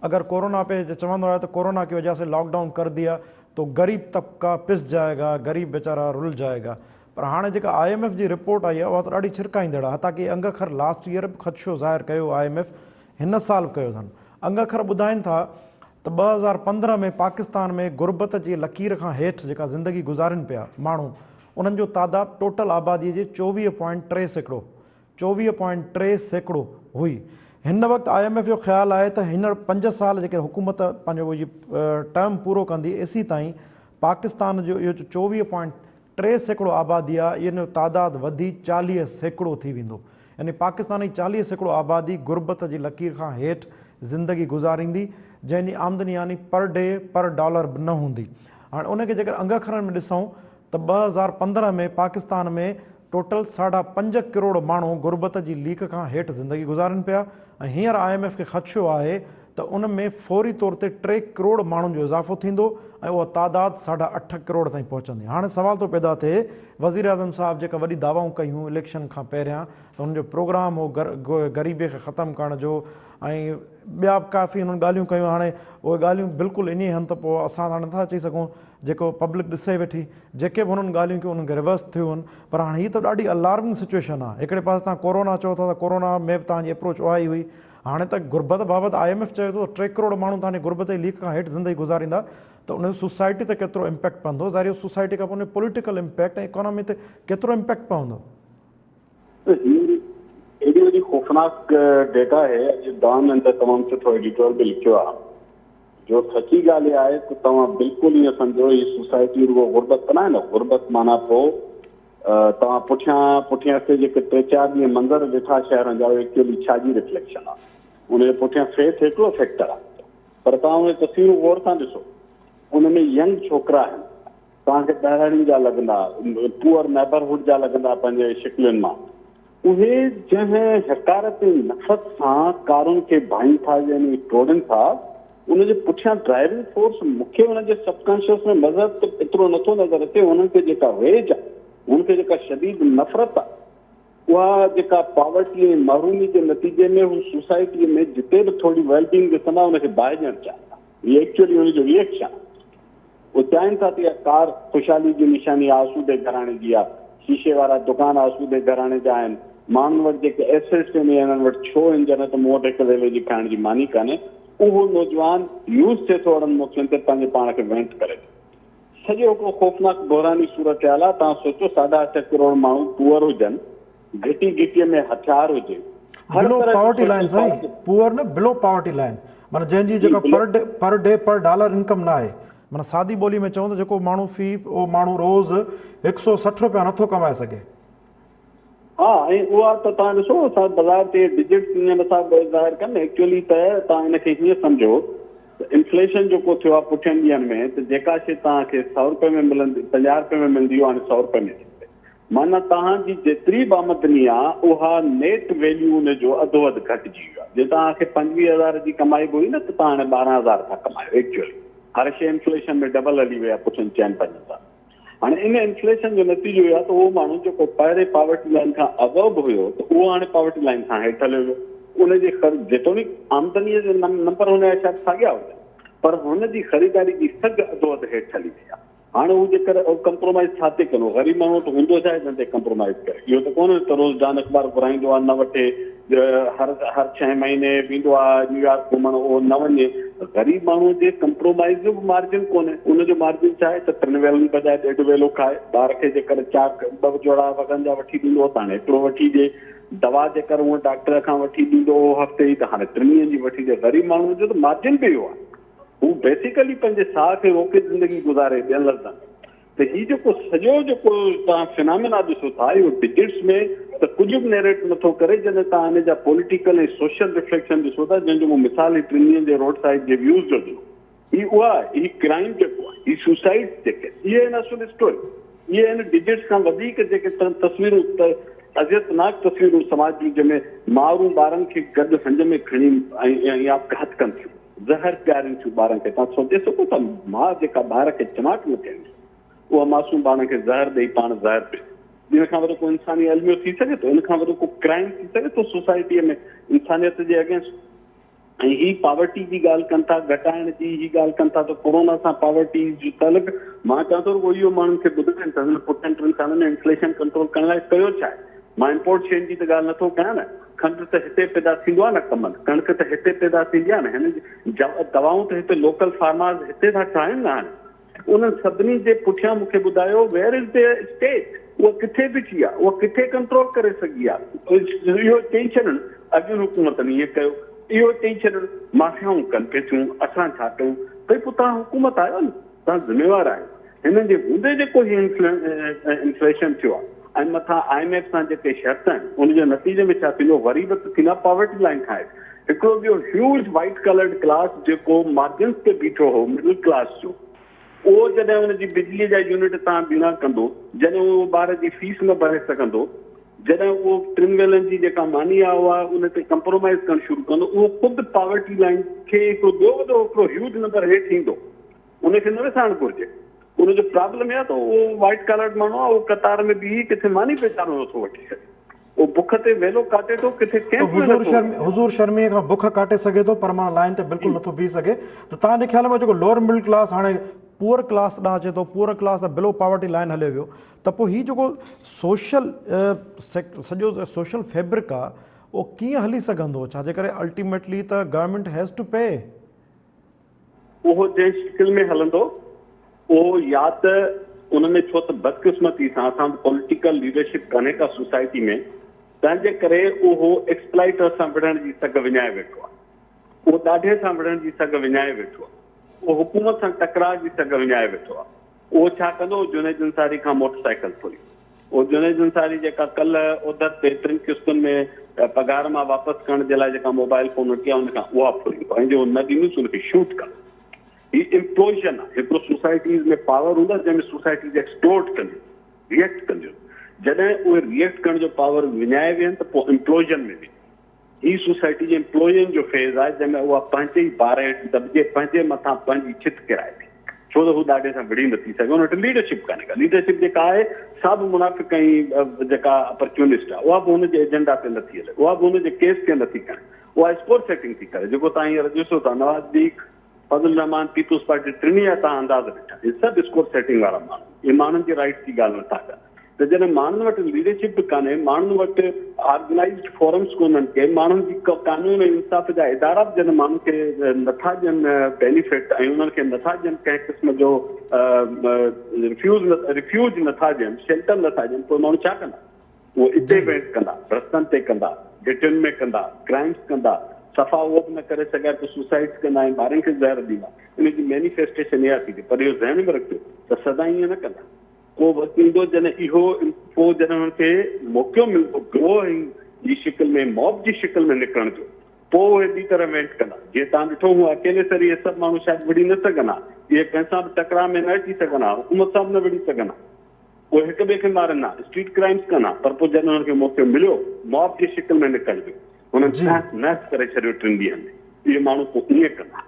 A: اگر ڪورونا پي چوندو آهي ته ڪورونا ڪي وجه سي لاڪ ڊائون ڪر ديا تو غريب طبقه پس جائي گا غريب بيچارا رل جائي گا پر هاڻي جيڪا I M F جي رپورٽ آئي آهي اها ته ڏاڍي ڇرڪائيندڙ آهي حتيٰ ڪي انگ اکر لاسٽ ايئر به خدشو ظاهر ڪيو I M F هن سال به ڪيو اٿن انگ اکر ٻڌائين ٿا ته 2015 ۾ پاڪستان ۾ غربت جي لڪير کان هيٺ جيڪا زندگي گذارين پيا ماڻهو انهن جو تعداد ٽوٽل آبادي جي 24.3% 24.3% هئي. هن وقت I M F جو خيال آهي ته هينئر پنج سال جيڪڏهن حڪومت پنهنجو هي ٽرم پورو ڪندي ايسي تائين پاڪستان جو اهو 24. 3% آبادي آهي ان جو تعداد وڌي 40% ٿي ويندو يعني پاڪستان جي 40% آبادي غربت جي لڪير کان هيٺ زندگي گذاريندي جنهن جي آمدني يعني پر ڊي پر ڊالر به نه هوندي. هاڻي ان کي جيڪر انگ اکرن ۾ ڏسون ته 2015 ۾ پاڪستان ۾ ٽوٽل ساڍا پنج ڪروڙ ماڻهو غربت جي ليڪ کان هيٺ زندگي گذارين پيا ۽ هينئر I M F کي خدشو آهي ته ان ۾ فوري طور تي 3 ڪروڙ ماڻهن جو اضافو ٿيندو ۽ اها تعداد ساڍا اٺ ڪروڙ تائين پهچندي. هاڻي سوال ٿو پيدا ٿئي وزيراعظم صاحب جيڪا وڏي دعوائون ڪيون اليڪشن کان پهريان ته هن جو پروگرام هو غريبي کي ختم ڪرڻ جو ۽ ٻيا به ڪافي هنن ڳالهيون ڪيون هاڻي اهي ڳالهيون بلڪل انهي هن ته پوء اسان هاڻي نٿا چئي سگهون جيڪو پبلڪ ڏسي ويٺي جيڪي به هنن ڳالهيون ڪيون انهن کي ريورس ٿيون هن پر هاڻي هي ته ڏاڍي الارمنگ سچويشن آهي هڪڙي پاسي تان ڪورونا چئو ٿا ته ڪورونا ۾ به توهان جي اپروچ اها ئي هئي هاڻي ته غربت بابت I M F چوي ٿو ته 3 ڪروڙ ماڻهو توهان جي غربت جي ليڪ کان هيٺ زندگي گذاريندا ته ان جو سوسائٽي تي ڪيترو امپيڪٽ پوندو ظاهر اهو سوسائٽي کان پوء ان جو پوليٽيڪل امپيڪٽ ۽ اڪانومي تي ڪيترو امپيڪٽ پوندو.
B: هي ايڏي وڏي خوفناڪ ڊيٽا آهي اڄ ڊان ان تي تمام سٺو ايڊيٽورل به لکيو آهي جو سچي ڳالهه اها آهي ته توهان بلڪل ائين سمجهو هي سوسائٽي رڳو غربت ته ناهي نه غربت معنيٰ پوء توهان پٺيان پٺيان هفتي جيڪي ٽي چار ڏينهن منظر ڏٺا شهرن جا اهي ايڪچوئلي ڇا جي رفليڪشن آهي ان جي پٺيان فيٿ هڪڙو فيڪٽر آهي پر توهان اهي تصويرون غور سان ڏسو ان ۾ ينگ ڇوڪرا آهن توهان کي ٻهراڙين جا لڳندا، پوئر نيبرهوڊ جا لڳندا پنهنجي شڪلين مان. اهي جنهن حقارت ۽ نفرت سان ڪارن کي ڀائين ٿا يعني ٽوڙين ٿا، ان جي پٺيان ڊرائيونگ فورس مون کي انهن جي سب ڪانشس ۾ مذهب ته ايترو نٿو نظر اچي، انهن کي جيڪا ريج آهي، انهن کي جيڪا شديد نفرت آهي، اها جيڪا پاورٽي ۽ محرومي جي نتيجي ۾ هو سوسائٽيء ۾ جتي به ٿوري ويل بينگ ڏسندا ان کي باهه ڏيڻ چاهين ٿا. هي ايڪچوئلي ان جو ريئڪشن آهي. هو چاهين ٿا ته اها ڪار خوشحالي جي نشاني آهي، آسودي گهراڻي جي آهي، شيشي وارا دڪان آسودي گهراڻي جا آهن، ماڻهن وٽ جيڪي ايسيٽس آهن اهي هنن وٽ ڇو آهن جڏهن ته مون وٽ هڪ ويلي جي کائڻ جي ماني ڪانهي. اهو نوجوان يوز ٿئي ٿو اهڙن موقعن تي پنهنجي پاڻ کي وينٽ ڪري ٿو. سڄو هڪڙو خوفناڪ بحراني صورتحال آهي، توهان سوچو ساڍا اٺ ڪروڙ ماڻهو پوئر هجن، گهٽي گهٽي ۾ هٿيار هجي، هر
A: بلو
B: طرح جي
A: پاورٽي لائن
B: سوشل
A: سائين
B: پاورٽي.
A: پوئر نه بلو پاورٽي لائن معنيٰ جنهن جي
B: جي
A: جيڪا
B: بلو
A: پر ڊي پر ڊي پر ڊالر انڪم نه آهي معنيٰ سادي ٻولي ۾ چئون ته جيڪو ماڻهو في اهو ماڻهو روز 160 روپيا نٿو ڪمائي سگهي.
B: ها ۽ اها ته توهان ڏسو اسان بظاهر ته اهي ڊجٽس ائين نٿا ظاهر ڪن ايڪچوئلي ته توهان ان کي هيئن سمجهو ته انفليشن جيڪو ٿيو آهي پٺين ڏينهن ۾ ته جيڪا شيء توهان کي سؤ روپئي ۾ ملندي 50 روپئي ۾ ملندي اها هاڻي سؤ روپئي ۾ ٿي پئي معنيٰ توهان جي جيتري به آمدني آهي اها نيٽ ويليو ان جو اڌو اڌ گهٽجي ويو آهي جي توهان کي 25 هزار جي ڪمائي به هئي نه ته توهان هاڻي 12 هزار ٿا ڪمايو ايڪچوئلي هر شيء انفليشن ۾ ڊبل هلي وئي آهي پٺين چئن پنجن سالن هاڻي ان انفليشن جو نتيجو اهو آهي ته اهو ماڻهو جيڪو پهرين پاورٽي لائين کان ابو به هيو ته اهو هاڻي پاورٽي لائين کان هيٺ هليو ويو. ان جي جيتوڻيڪ آمدنيء جا نمبر هن جا شايد ساڳيا هجن پر هن جي خريداري جي سگهه اڌو اڌ هيٺ هلي وئي آهي. هاڻي هو جيڪر ڪمپرومائيز ڇا تي ڪندو؟ غريب ماڻهو وٽ هوندو ڇا آهي جنهن تي ڪمپرومائيز ڪري؟ اهو ته ڪونهي ته روز ڊان اخبار گهرائيندو آهي نه وٺي هر هر ڇهين مهيني ويندو آ نيويارڪ گهمڻ اهو نه وڃي. غريب ماڻهو جي ڪمپرومائيز جو به مارجن ڪونهي. ان جو مارجن ڇا آهي ته ٽن ويلن بجاء ڏيڍ ويلو کائي. ٻار کي جيڪر چاڪ ٻه جوڙا وڳن جا وٺي ڏيندو هو ته هاڻي هڪڙو وٺي ڏي. دوا جيڪر هونء ڊاڪٽر کان وٺي ڏيندو هو هفتي جي ته هاڻي ٽن ڏينهن جي وٺي ڏي. غريب ماڻهو جو ته مارجن به اهو آهي. هو بيسيڪلي پنهنجي ساهه کي روڪي زندگي گذاري ٻين لفظن ۾. ته هي جيڪو سڄو جيڪو توهان فنامينا ڏسو ٿا اهو ڊجٽس ۾ ته ڪجهه به نيريٽ نٿو ڪري جڏهن توهان ان جا پوليٽيڪل ۽ سوشل رفليڪشن ڏسو ٿا جنهن جو مون مثال هي ٽن ڏينهن جي روڊ سائيڊ جي ويوز جو ڏنو هي اها هي ڪرائيم جيڪو آهي هي سوسائيڊس جيڪي اهي آهن اصل اسٽوري اهي آهن ڊجٽس کان وڌيڪ جيڪي تصويرون اذيتناڪ تصويرون سماج جون جنهن ۾ مائرون ٻارن کي گڏ هنج ۾ کڻي ۽ آپگهات ڪن ٿيون. زهر پيارين ٿيون ٻارن کي توهان سوچي سگهو ٿا ماء جيڪا ٻار کي چماٽ نه ٿي هڻي اها معصوم ٻارن کي زهر ڏئي پاڻ زهر پي ان کان وڏو ڪو انساني الميو ٿي سگهي ٿو ان کان وڏو ڪو ڪرائم ٿي سگهي ٿو سوسائٽيء ۾ انسانيت جي اگينسٽ ۽ هي پاورٽي جي ڳالهه ڪن ٿا گهٽائڻ جي هي ڳالهه ڪن ٿا ته ڪورونا سان پاورٽي جو تعلق مان چوان ٿو رڳو اهو ماڻهن کي ٻڌائين ته هن پٺين ٽن سالن ۾ انفليشن ڪنٽرول ڪرڻ لاء ڪيو ڇا آهي مان امپورٽ شين جي ته ڳالهه نٿو ڪيان نه کنڊ ته هتي پيدا ٿيندو آهي نه ڪمند، ڪڻڪ ته هتي پيدا ٿيندي آهي نه، هن دوائون ته هتي لوڪل فارمرز هتي ٿا ٺاهين نه هاڻي انهن سڀني جي پٺيان مون کي ٻڌايو ويئر از the state اها ڪٿي بيٺي آهي اها ڪٿي ڪنٽرول ڪري سگهي آهي اهو چئي ڇڏڻ اڳين حڪومتن ائين ڪيو اهو چئي ڇڏڻ مافيائون ڪن پئي ٿيون اسان ڇا ڪيون ڀئي پوء توهان حڪومت آهيو نه توهان ذميوار آهيو. هنن جي هوندي جيڪو هي انفليشن ٿيو آهي ۽ مٿان I M F سان جيڪي شرط آهن ان جي نتيجي ۾ ڇا ٿيندو غريب ته ٿيندا پاورٽي لائين کان هيٺ. هڪڙو ٻيو هيوج وائيٽ ڪلرڊ ڪلاس جيڪو مارجنس تي بيٺو هو مڊل ڪلاس جو اهو جڏهن ان جي بجلي جا يونٽ تان ٻيڻا ڪندو جڏهن اهو ٻار جي فيس نه ڀري سگهندو جڏهن اهو ٽن ويلن جي جيڪا ماني آهي اها ان تي ڪمپرومائز ڪرڻ شروع ڪندو اهو خود پاورٽي لائين کي هڪڙو ٻيو وڏو هڪڙو هيوج نمبر هيٺ ايندو. ان کي نه وسارڻ گهرجي. ان جو پرابلم اها ته اهو وائيٽ ڪالرڊ ماڻهو آهي، اهو قطار ۾ بيهي ڪٿي ماني پيچارو نٿو وٺي سگهي. اهو بک تي ويلو ڪاٽي ٿو، ڪٿي ڪئمپ ۾ نٿو وڃي.
A: حضور شرميء کان بک ڪاٽي سگهي ٿو پر معنيٰ لائين تي بلڪل نٿو بيهي سگهي ته توهان جي خيال ۾ جيڪو لوئر مڊل ڪلاس هاڻي پوئر ڪلاس ڏانهن اچي ٿو، پوئر ڪلاس ته بلو پاورٽي لائين هليو ويو ته پوء هي جيڪو سوشل سڄو سوشل فيبرڪ آهي اهو ڪيئن هلي سگهندو ڇا جي ڪري الٽيميٽلي ته گورنمينٽ هيز ٽو پي.
B: اهو جنهن شڪل ۾ هلندو اهو يا ته ان ۾ ڇو ته بدقسمتي سان اسان وٽ پوليٽيڪل ليڊرشپ ڪانهي ڪا سوسائٽي ۾ تنهن جي ڪري اهو ايڪسپلائيٽر سان وڙهڻ جي سگهه وڃائي ويٺو آهي اهو ڏاڍي سان وڙهڻ جي سگهه وڃائي ويٺو آهي اهو حڪومت سان ٽڪراء جي سگهه وڃائي ويٺو آهي اهو ڇا ڪندو جنيد انصاري کان موٽر سائيڪل ڦري اهو جنيد انصاري جيڪا ڪلهه اوڌر تي ٽن قسطن ۾ پگهار مان واپس ڪرڻ جي لاء جيڪا موبائل فون ورتي آهي ان کان اها ڦريندو ۽ جي اهو نه ڏيندس ان کي شوٽ ڪندو. هي امپلوزن آهي. هڪڙو سوسائٽيز ۾ پاور هوندو آهي جنهن ۾ سوسائٽيز ايڪسپلوڊ ڪنديون ريئيڪٽ ڪنديون جڏهن اهي ريئيڪٽ ڪرڻ جو پاور وڃائي ويهن ته پوء امپلوزن ۾ وينديون. هي سوسائٽي جي امپلوئين جو فيز آهي جنهن ۾ اها پنهنجي ئي بار هيٺ دٻجي پنهنجي مٿان پنهنجي ڇت ڪيرائي ٿي ڇو ته هو ڏاڍي سان وڙهي نٿي سگهي ان وٽ ليڊرشپ ڪانهي ڪا ليڊرشپ جيڪا آهي سا به منافق ۽ جيڪا اپرچونسٽ آهي اها به هن جي ايجنڊا تي نٿي هلي اها به هن جي ڪيس کي نٿي کڻي اها اسڪور سيٽنگ ٿي ڪري جيڪو توهان هينئر ڏسو ٿا نواز ليگ فضل الرحمان پيپلز پارٽي ٽنهي جا توهان انداز ڏٺا اهي سڀ اسڪور سيٽنگ وارا ماڻهو اهي ماڻهن جي رائيٽس جي ڳالهه نٿا ڪن ته جڏهن ماڻهن وٽ ليڊرشپ به ڪانهي ماڻهن وٽ آرگنائيزڊ فورمز ڪونهن ڪي ماڻهن جي قانون ۽ انصاف جا ادارا به جڏهن ماڻهن کي نٿا ڏين بينيفٽ ۽ انهن کي نٿا ڏين ڪنهن قسم جو ريفيوز ريفيوج نٿا ڏين شيلٽر نٿا ڏين پوء ماڻهو ڇا ڪندا اهو اتي وينٽ ڪندا، رستن تي ڪندا، گهٽين ۾ ڪندا، ڪرائمز ڪندا، صفا اهو به نه ڪري سگهيا ته سوسائيڊز ڪندا ۽ ٻارن کي زهر ڏيندا. ان جي مينيفيسٽيشن اها ٿي ٿئي. پر اهو ذهن ۾ رکجو ته سدائين ائين نه ڪندا. ڪو وقت ايندو جڏهن اهو پوء جڏهن انهن کي موقعو ملندو گروهه جي شڪل ۾ موب جي شڪل ۾ نڪرڻ جو پوء اهي ٻي طرح وينٽ ڪندا. جيئن توهان ڏٺو هو اڪيلي سر اهي سڀ ماڻهو شايد وڙهي نه سگهن ها. اهي ڪنهن سان به ٽڪراء ۾ نه اچي سگهن ها. حڪومت سان به نه وڙهي سگهن ها. اهي هڪ ٻئي کي مارن ها، اسٽريٽ ڪرائمز ڪن ها، پر پوء جڏهن انهن کي موقعو مليو موب جي شڪل ۾ نڪرڻ جو، هنن تهس نهس ڪري ڇڏيو ٽن ڏينهن ۾. اهي ماڻهو پوء ائين ڪندا.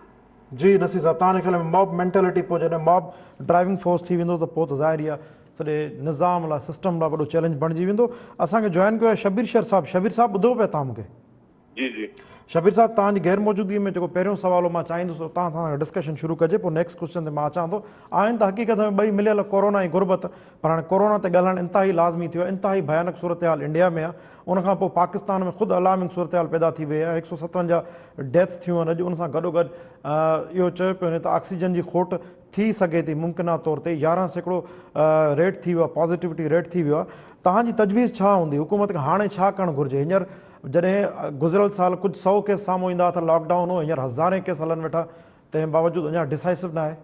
A: جي نصير صاحب توهان جي خيال ۾ موب مينٽلٽي پوء جڏهن موب ڊرائيونگ فورس ٿي ويندو ته پوء ته ظاهر ئي آهي سڄي نظام لاء سسٽم لاء وڏو چئلينج بڻجي ويندو. اسان کي جوائن ڪيو آهي شبير شر صاحب. شبير صاحب ٻڌو پيا توهان مون کي؟
D: جي جي.
A: شبير صاحب توهان جي غير موجودگي ۾ جيڪو پهريون سوال هو مان چاهيندس ته توهان سان ڊسڪشن شروع ڪجي پوء نيڪسٽ ڪوسچن تي مان اچان ٿو. آهن ته حقيقت ۾ ٻئي مليل ڪورونا ۽ غربت پر هاڻي ڪورونا تي ڳالهائڻ انتهائي لازمي ٿيو آهي انتهائي ڀيانڪ صورتحال انڊيا ۾ آهي ان کان پوء پاڪستان ۾ خود الارمنگ صورتحال پيدا ٿي وئي آهي 157 ڊيٿس ٿيون آهن اڄ ان سان گڏوگڏ اهو چيو پيو وڃي ته آڪسيجن جي کوٽ ٿي سگهي ٿي ممڪنه طور تي 11% ريٽ ٿي ويو آهي پازيٽيوٽي ريٽ ٿي ويو آهي توهان جي تجويز ڇا هوندي حڪومت کي هاڻي ڇا ڪرڻ گهرجي هينئر جڏهن گذريل سال ڪجهه سئو ڪيس سامهون ايندا ته لاڪ ڊائون هو، هينئر هزارين ڪيس هلن ويٺا، تنهن باوجود اڃا ڊسائسو ناهي.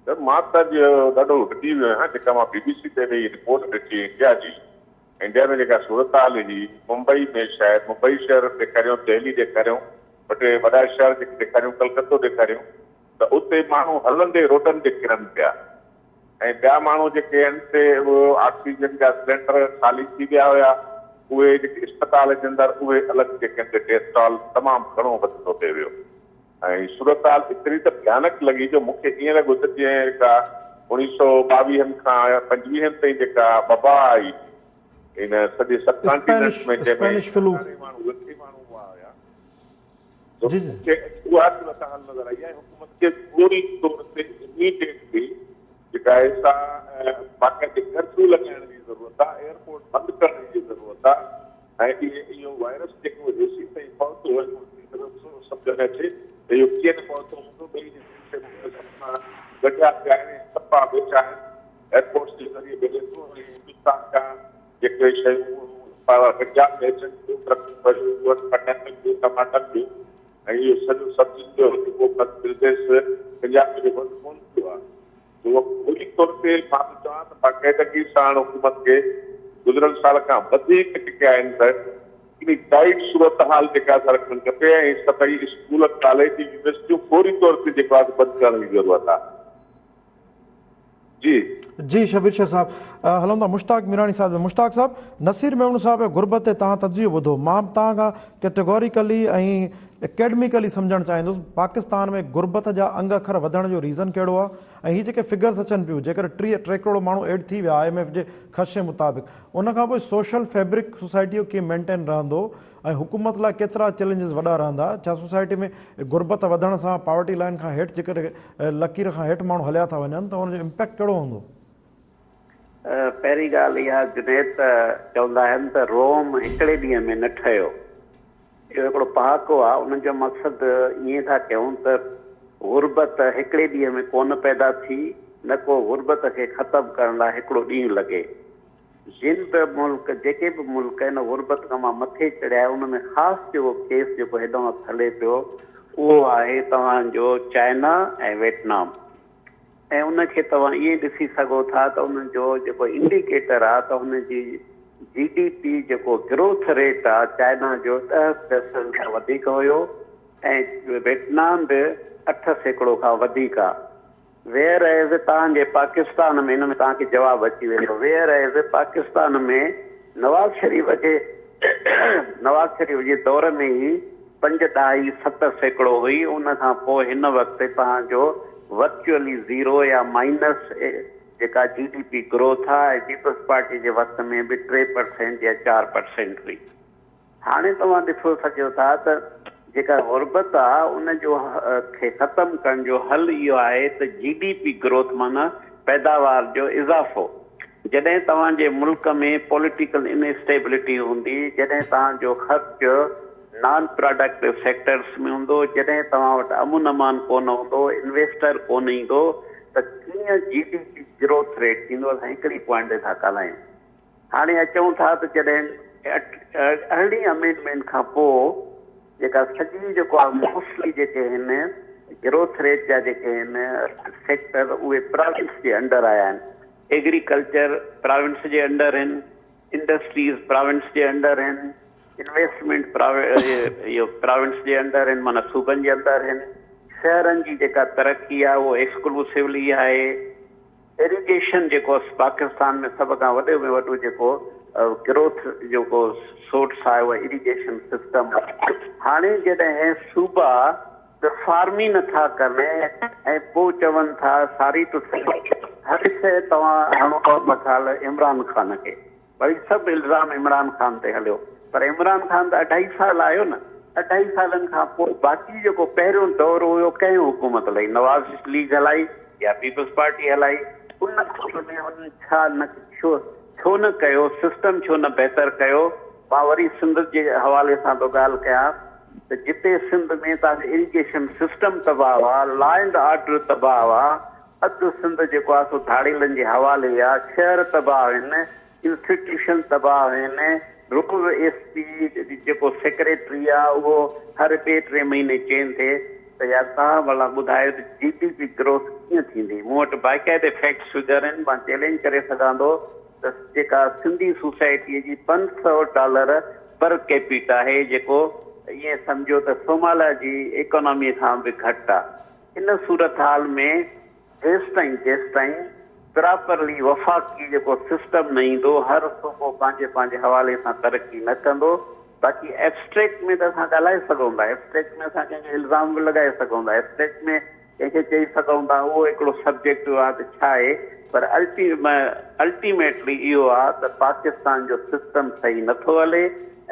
D: سر مان ته اڄ ڏاڍو ڊڄي ويو آهيان جيڪا مان بي بي سي تي ويهي رپورٽ ڏٺي انڊيا جي انڊيا ۾ جيڪا صورتحال هئي ممبئي ۾ شايد ممبئي شهر ڏيکاريون دهلي ڏيکاريون ٻه ٽي وڏا شهر جيڪي ڏيکاريون ڪلڪتو ڏيکاريون ته اتي ماڻهو هلندي روڊن تي ڪرن پيا ۽ ٻيا ماڻهو جيڪي آهن سي اهي آڪسيجن جا سلينڊر خالي ٿي ويا هيا اهي جيڪي اسپتال جي اندر اهي الڳ جيڪي آهن سي ڊيٿ ٽال تمام گهڻو وڌندو پئي ويو ۽ صورتحال ايتري ته ڀيانڪ لڳي جو مون کي ائين لڳو ته جيئن جيڪا اڻيهه سو ٻاويهن کان پنجويهن تائين جيڪا وبا آئي هن سڄي سب ڪانٽيننٽ ۾ جنهن ۾ هزارين ماڻهو لکين ماڻهو مئا هيا.
A: جي جي.
D: کي اها صورتحال نظر آئي آهي حڪومت کي فوري طور تي اميڊيٽلي جيڪا آهي سا باقاعدي ڪرفيو لڳائڻ جي ضرورت آهي ايئرپورٽ بند ڪرڻ جي ضرورت آهي ۽ اهي اهو وائرس جيڪو هيسين تائين پهتو آهي سمجهه ۾ اچي ته اهو ڪيئن نه پهتو هوندو ٻئي سان ڳنڍيا پيا آهن ۽ صفا ويٺا آهن ايئرپورٽس جي ذريعي ملي ٿو ۽ هندستان کان جيڪي شيون پنجاب ۾ اچن ٿيون، ٽرڪون ڀريون اهن پٽاٽن جون، ٽماٽن جون ۽ اهو سڄو سبزين جو جيڪو بزنس پنجاب ۾ بند ڪونه ٿيو آهي. جو فوري طور تي مان ٿو چوان ته باقاعدگي ساڻ حڪومت کي گذريل سال کان وڌيڪ جيڪي آهن ته هڪڙي ٽائيٽ صورتحال جيڪا سا رکڻ کپي ۽ سڀئي اسڪول، ڪاليج، يونيورسٽيون فوري طور تي جيڪو آهي سو بند ڪرڻ جي ضرورت آهي. جي.
A: جي شبير شيخ صاحب هلون ٿا مشتاق ميراڻي صاحب ۾ مشتاق صاحب نصير ميمڻ صاحب غربت تي توهان تجزيو ٻڌو مان به توهان کان ڪيٽيگوريڪلي ۽ اڪيڊميڪلي سمجهڻ چاهيندس پاڪستان ۾ غربت جا انگ اکر وڌڻ جو ريزن ڪهڙو آهي ۽ هي جيڪي فگرز اچن پيون جيڪر 30 ٽي ڪروڙ ماڻهو ايڊ ٿي ويا I M F جي خدشي مطابق ان کان پوء سوشل فيبرڪ سوسائٽي جو ڪيئن مينٽين رهندو ۽ حڪومت لاء ڪيترا چئلينجز وڏا رهندا؟ ڇا سوسائٽي ۾ غربت وڌڻ سان پاورٽي لائين کان هيٺ جيڪڏهن لڪير کان هيٺ ماڻهو هليا ٿا وڃن ته ان جو امپيڪٽ ڪهڙو هوندو؟
B: پهرين ڳالهه اها جنيد ته چوندا آهن ته روم هڪڙي ڏينهن ۾ نه ٺهيو. اهو هڪڙو پهاڪو آهي ان جو مقصد ائين ٿا ڪيون ته غربت هڪڙي ڏينهن ۾ ڪونه پيدا ٿي نه ڪو غربت کي ختم ڪرڻ لاء هڪڙو ڏينهن لڳي. جن به ملڪ، جيڪي به ملڪ ان غربت کان مان مٿي چڙهيا آهن ان ۾ خاص جيڪو ڪيس جيڪو هن وقت هلي پيو اهو آهي توهان جو چائنا ۽ ويٽنام ۽ ان کي توهان ائين ڏسي سگهو ٿا ته انهن جو جيڪو انڊيڪيٽر آهي ته ان جي جي ڊي پي جيڪو گروٿ ريٽ آهي چائنا جو 10% کان وڌيڪ هيو ۽ ويٽنام به 8% کان وڌيڪ آهي. ويئر ايز توهان جي پاڪستان ۾ ان ۾ توهان کي جواب اچي ويندو ويئر ايز پاڪستان ۾ نواز شريف کي نواز شريف جي دور ۾ ئي پنج ڏهائي 7% هئي ان کان پوء هن وقت توهان جو ورچوئلي زيرو يا مائنس جيڪا جي ڊي پي گروٿ آهي ۽ پيپلز پارٽي جي وقت ۾ به 3% يا 4% هئي. هاڻي توهان ڏسو سگهيو ٿا ته جيڪا غربت آ ان جو کي ختم ڪرڻ جو حل اهو آهي ته جي ڊي پي گروٿ معنيٰ پيداوار جو اضافو. جڏهن توهان جي ملڪ ۾ پوليٽيڪل ان اسٽيبلٽي هوندي، جڏهن توهان جو خرچ نان پراڊڪٽو سيڪٽرس ۾ هوندو، جڏهن توهان وٽ امن امان ڪونه هوندو، انويسٽر ڪونه ايندو ته ڪيئن جي ڊي پي گروٿ ريٽ ٿيندو؟ اسان هڪڙي پوائنٽ تي ٿا ڳالهايون. هاڻي اچون ٿا ته جڏهن ارڙهين امينڊمينٽ کان پوء جيڪا سڄي جيڪو آهي موسٽلي جيڪي هن گروٿ ريٽ جا جيڪي هن سيڪٽر اهي پراونس جي انڊر آيا آهن. ايگريڪلچر پراونس جي انڊر هن، انڊسٽريز پراونس جي انڊر هن، انويسٽمينٽ اهو پراونس جي انڊر هن معنيٰ صوبن جي اندر هن، شهرن جي جيڪا ترقي آهي اهو ايڪسڪلوسولي آهي. ايريگيشن جيڪو پاڪستان ۾ سڀ کان وڏي ۾ وڏو جيڪو گروٿ جيڪو سورس آهي اهو ايريگيشن سسٽم آهي. هاڻي جڏهن صوبا پرفارم ئي نٿا ڪن ۽ پوء چون ٿا ساري ٽو ساري هر شيء توهان هڻو مثال عمران خان کي. وري سڀ الزام عمران خان تي هليو پر عمران خان ته اڍائي سال آيو نه اڍائي سالن کان پوء باقي جيڪو پهريون دور هيو ڪنهن حڪومت هلائي نواز ليگ هلائي يا پيپلز پارٽي هلائي ان دور ۾ انهن ڇا نه ڇو ڇو نه ڪيو سسٽم ڇو نه بهتر ڪيو مان وري سنڌ جي حوالي سان ٿو ڳالهه ڪيان ته جتي سنڌ ۾ توهان جو اريگيشن سسٽم تباهه آ لا اينڊ آرڊر تباهه آ اڌ سنڌ جيڪو آ سو ڌاڙيلن جي حوالي آ، شهر تباهه هن، انسٽيٽيوشن تباهه هن، روز ايس پي جيڪو سيڪريٽري آ اهو هر ٻئي ٽئين مهيني چين ٿئي ته يار توهان ڀلا ٻڌايو ته جي ڊي پي گروٿ ڪيئن ٿيندي، مون وٽ باقاعدي فيڪٽس فگر آهن مان چئلينج ڪري سگهان ٿو ته جيڪا سنڌي سوسائٽي جي 500 ڊالر پر ڪيپيٽ آهي جيڪو ائين سمجهو ته سومالا جي ايڪانامي کان به گهٽ آ. ان صورتحال ۾ جيستائين جيستائين پراپرلي وفاقي جيڪو سسٽم نه ايندو هر صوبو پنهنجي پنهنجي حوالي سان ترقي نه ڪندو باقي ائبسٽريڪٽ ۾ ته اسان ڳالهائي سگهون ٿا ائبسٽريڪٽ ۾ اسان ڪنهن کي الزام به لڳائي سگهون ٿا ائبسٽريڪٽ ۾ ڪنهن کي چئي سگهون ٿا اهو هڪڙو سبجيڪٽو آهي ته ڇا آهي پر الٽيميٽلي اهو آهي ته پاڪستان جو سسٽم صحيح نٿو هلي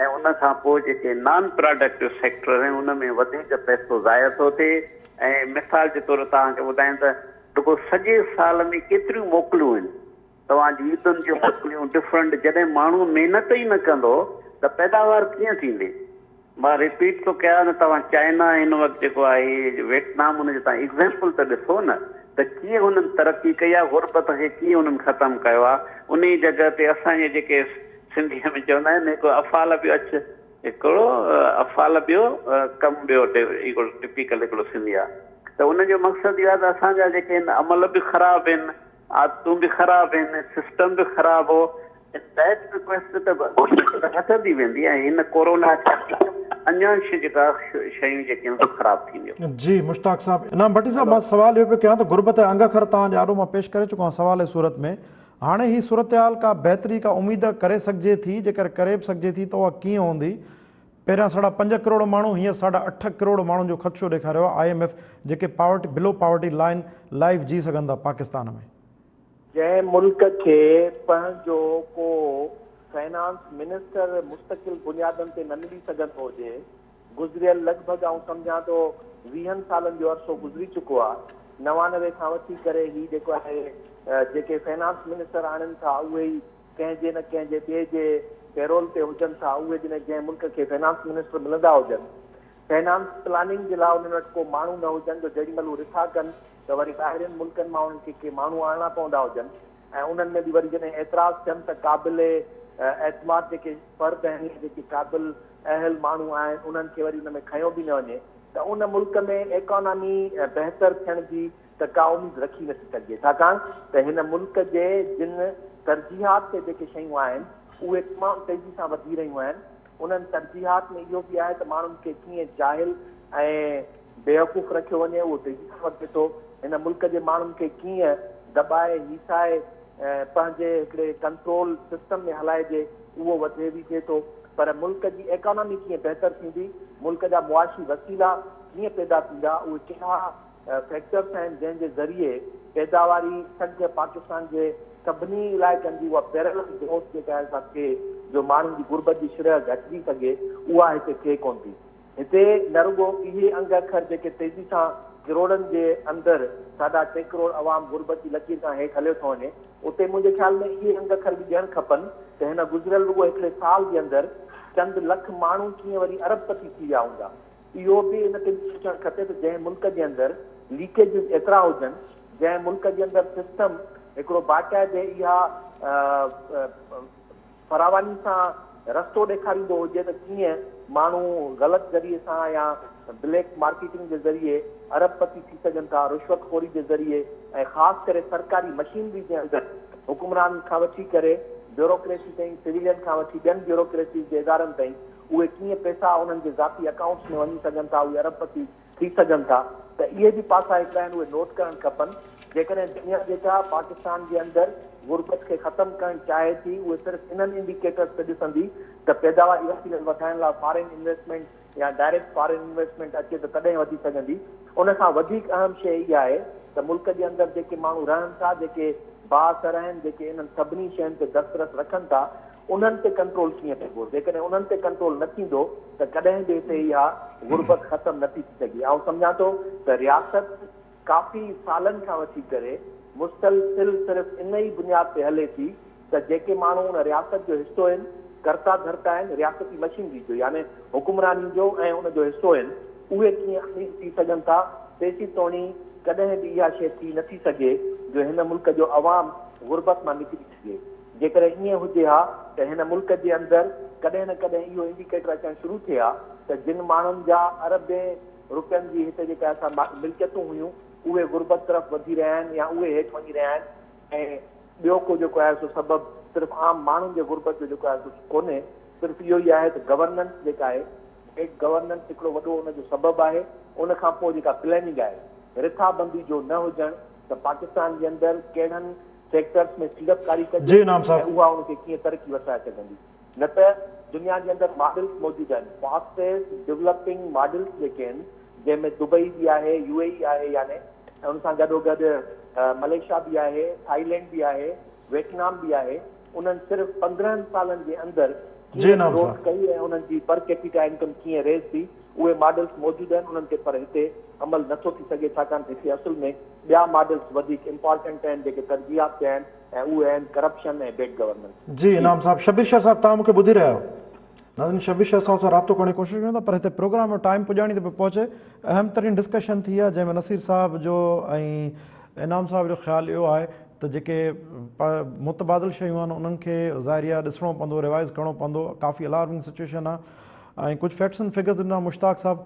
B: ۽ ان کان پوء جيڪي نان پراڊڪٽو سيڪٽر آهن ان ۾ وڌيڪ پئسو ضايع ٿو ٿئي ۽ مثال جي طور توهان کي ٻڌايان ته رڳو سڄي سال ۾ ڪيتريون موڪلون آهن توهان جي عيدن جون موڪليون ڊفرنٽ جڏهن ماڻهو محنت ئي نه ڪندو ته پيداوار ڪيئن ٿيندي. مان رپيٽ ٿو ڪيان ته توهان چائنا هن وقت جيڪو آهي ويٽنام ان جو توهان ايگزيمپل ته ڏسو نه ته ڪيئن هنن ترقي ڪئي آهي غربت کي ڪيئن هنن ختم ڪيو آهي انهي جڳهه تي اسان جي جيڪي سنڌيء ۾ چوندا آهن هڪ افعال ٻيو اچ هڪڙو افعال ٻيو ڪم ٻيو هڪڙو ٽپيڪل هڪڙو سنڌي آهي. ته ان جو مقصد اهو آهي ته اسان جا جيڪي آهن عمل به خراب آهن، عادتون به خراب آهن، سسٽم به خراب هو ان that request ته غربت ته وڌندي ويندي ۽ هن ڪورونا اچڻ سان اڃا جيڪا شيون جيڪي آهن سو خراب ٿينديون.
A: جي مشتاق صاحب. انعام ڀٽي صاحب مان سوال اهو پيو ڪيان ته غربت جا انگ اکر توهان جي آڏو مان پيش ڪري چڪو آهيان سوال جي صورت ۾ هاڻي هي صورتحال ڪا بهتري ڪا اميد ڪري سگهجي ٿي جيڪر ڪري به سگهجي ٿي ته اها ڪيئن هوندي پهريان ساڍا پنج ڪروڙ ماڻهو هينئر ساڍا اٺ ڪروڙ ماڻهن جو خدشو ڏيکاريو آهي I M F جيڪي poverty below poverty line life جي سگهن ٿا پاڪستان ۾.
C: جنهن ملڪ کي پنهنجو ڪو فنانس منسٽر مستقل بنيادن تي نه ملي سگهندو هجي، گذريل لڳ ڀڳ آئون سمجهان ٿو ويهن سالن جو عرصو گذري چڪو آ، 99 کان وٺي ڪري هي جيڪو آهي جيڪي فنانس منسٽر آڻين ٿا اهي ئي ڪنهن جي نه ڪنهن جي ٻئي جي پيرول تي هجن ٿا، اهي جنهن جنهن ملڪ کي فنانس منسٽر ملندا هجن فنانس پلاننگ جي لاء انهن وٽ ڪو ماڻهو نه هجن جو جيڏي مهل هو رٿا ڪن ته وري ٻاهرين ملڪن مان انهن کي ڪي ماڻهو آڻڻا پوندا هجن ۽ انهن ۾ به وري جڏهن اعتراض ٿين ته قابل اعتماد جيڪي فرد آهن يا جيڪي قابل اهل ماڻهو آهن انهن کي وري ان ۾ کنيو به نه وڃي ته ان ملڪ ۾ ايڪانامي بهتر ٿيڻ جي ته ڪا اميد رکي نٿي سگهجي ڇاڪاڻ ته هن ملڪ جي جن ترجيحات تي جيڪي شيون آهن اهي تمام تيزي سان وڌي رهيون آهن انهن ترجيحات ۾ اهو به آهي ته ماڻهن کي ڪيئن جاهل ۽ بيوقوف رکيو وڃي اهو تيزي سان وڌي ٿو. هن ملڪ جي ماڻهن کي ڪيئن دٻائي هيسائي پنهنجي هڪڙي ڪنٽرول سسٽم ۾ هلائجي اهو وڌي ويجهي ٿو. پر ملڪ جي ايڪانامي ڪيئن بهتر ٿيندي، ملڪ جا معاشي وسيلا ڪيئن پيدا ٿيندا، اهي ڪهڙا فيڪٽرس آهن جنهن جي ذريعي پيداواري سگهه پاڪستان جي سڀني علائقن جي اها پيرلل گروٿ جيڪا آهي سا ٿئي جو ماڻهن جي غربت جي شرح گهٽجي سگهي اها هتي ٿئي ڪونه ٿي. هتي نه رڳو اهي انگ اکر جيڪي تيزي سان ڪروڙن جي اندر ساڍا ٽي ڪروڙ عوام غربت جي لڪير کان هيٺ هليو ٿو وڃي اتي منهنجي خيال ۾ اهي انگ اکر به ڏيڻ کپن ته هن گذريل رڳو هڪڙي سال جي اندر چند لک ماڻهو ڪيئن وري ارب پتي ٿي ويا هوندا. اهو به ان تي به سوچڻ کپي ته جنهن ملڪ جي اندر ليڪيجز ايترا هجن، جنهن ملڪ جي اندر سسٽم هڪڙو باقاعدي اها فراواني سان رستو ڏيکاريندو هجي ته ڪيئن ماڻهو غلط ذريعي سان يا بليڪ مارڪيٽنگ جي ذريعي ارب پتي ٿي سگهن ٿا، رشوت خوري جي ذريعي ۽ خاص ڪري سرڪاري مشينري جي اندر حڪمرانن کان وٺي ڪري بيوروڪريسي تائين، سويلين کان وٺي ٻين بيوروڪريسيز جي ادارن تائين اهي ڪيئن پئسا انهن جي ذاتي اڪائونٽس ۾ وڃي سگهن ٿا، اهي ارب پتي ٿي سگهن ٿا ته اهي به پاسا هڪڙا آهن اهي نوٽ ڪرڻ کپن. جيڪڏهن دنيا جيڪا پاڪستان جي اندر غربت کي ختم ڪرڻ چاهي ٿي اهي صرف انهن انڊيڪيٽرز تي ڏسندي ته پيداواري وسيلن وڌائڻ لاء فارين انويسٽمينٽ يا ڊائريڪٽ فارين انويسٽمينٽ اچي ته تڏهن وڌي سگهندي. ان کان وڌيڪ اهم شيء اها آهي ته ملڪ جي اندر جيڪي ماڻهو رهن ٿا، جيڪي بااثر آهن، جيڪي انهن سڀني شين تي دسترس رکن ٿا، انهن تي ڪنٽرول ڪيئن ڪبو؟ جيڪڏهن انهن تي ڪنٽرول نه ٿيندو ته ڪڏهن به هتي اها غربت ختم نه ٿي ٿي سگهي. آئون سمجهان ٿو ته رياست ڪافي سالن کان وٺي ڪري مسلسل صرف ان ئي بنياد تي هلي ٿي ته جيڪي ماڻهو ان رياست جو حصو آهن، ڪرتا ڌرتا آهن، رياستي مشينري جو يعني حڪمراني جو ۽ ان جو حصو آهن، اهي ڪيئن امير ٿي سگهن ٿا، تيسين توڻي ڪڏهن به اها شيء ٿي نه ٿي سگهي جو هن ملڪ جو عوام غربت مان نڪري سگهي. جيڪڏهن ائين هجي ها ته هن ملڪ جي اندر ڪڏهن نه ڪڏهن اهو انڊيڪيٽر اچڻ شروع ٿئي ها ته جن ماڻهن جا اربين روپين جي هتي جيڪا اسان ملڪيتون هيون اهي غربت طرف وڌي رهيا آهن يا اهي هيٺ وڃي رهيا آهن ۽ ٻيو ڪو جيڪو آهي سو سبب صرف عام ماڻهن جي غربت جو جيڪو آهي سو ڪونهي صرف اهو ئي آهي ته گورننس جيڪا آهي بيڊ گورننس هڪڙو وڏو ان جو سبب آهي ان کان پوء جيڪا پلاننگ آهي رٿابندي جو نه هجڻ ته پاڪستان جي اندر ڪهڙن سيڪٽرز ۾ سيڙپڪاري ڪجي
A: جي انعام
C: ۽
A: صاحب.
C: اها ان کي ڪيئن ترقي وٺرائي سگهندي نه ته دنيا جي اندر ماڊلز موجود آهن فاسٽيسٽ ڊولپنگ ماڊلز جيڪي آهن جنهن ۾ دبئي به آهي يو اي اي آهي يعني ۽ ان سان گڏو گڏ ملائيشيا به آهي ٿائيلينڊ به آهي ويٽنام به آهي انهن صرف 15 سالن جي اندر
A: جي
C: ڪيئن
A: انعام
C: گروٿ
A: صاحب.
C: ڪئي ۽ انهن جي پر ڪيپيٽا انڪم ڪيئن ريز ٿي اهي ماڊلز موجود آهن انهن تي پر هتي عمل نٿو ٿي سگهي ڇاڪاڻ ته هتي اصل ۾ ٻيا ماڊلز وڌيڪ امپارٽنٽ آهن جيڪي ترجيحات تي آهن ۽ اهي آهن ڪرپشن ۽ بيڊ گورننس.
A: جي انعام صاحب شبير شر صاحب توهان مون کي ٻڌي رهيا آهيو. ناظرين شبير شر صاحب سان رابطو ڪرڻ جي ڪوشش ڪيون ٿا پر هتي پروگرام جو ٽائيم پڄاڻي تي پيو پهچي اهم ترين ڊسڪشن ٿي آهي جنهن ۾ نصير صاحب جو ۽ انعام صاحب جو خيال اهو آهي ته جيڪي متبادل شيون آهن انهن کي ظاهري آهي ڏسڻو پوندو ريوائز ڪرڻو پوندو ڪافي الارمنگ سچويشن آهي ۽ ڪجهه فيڪٽس اينڊ فگرز ڏنا مشتاق صاحب.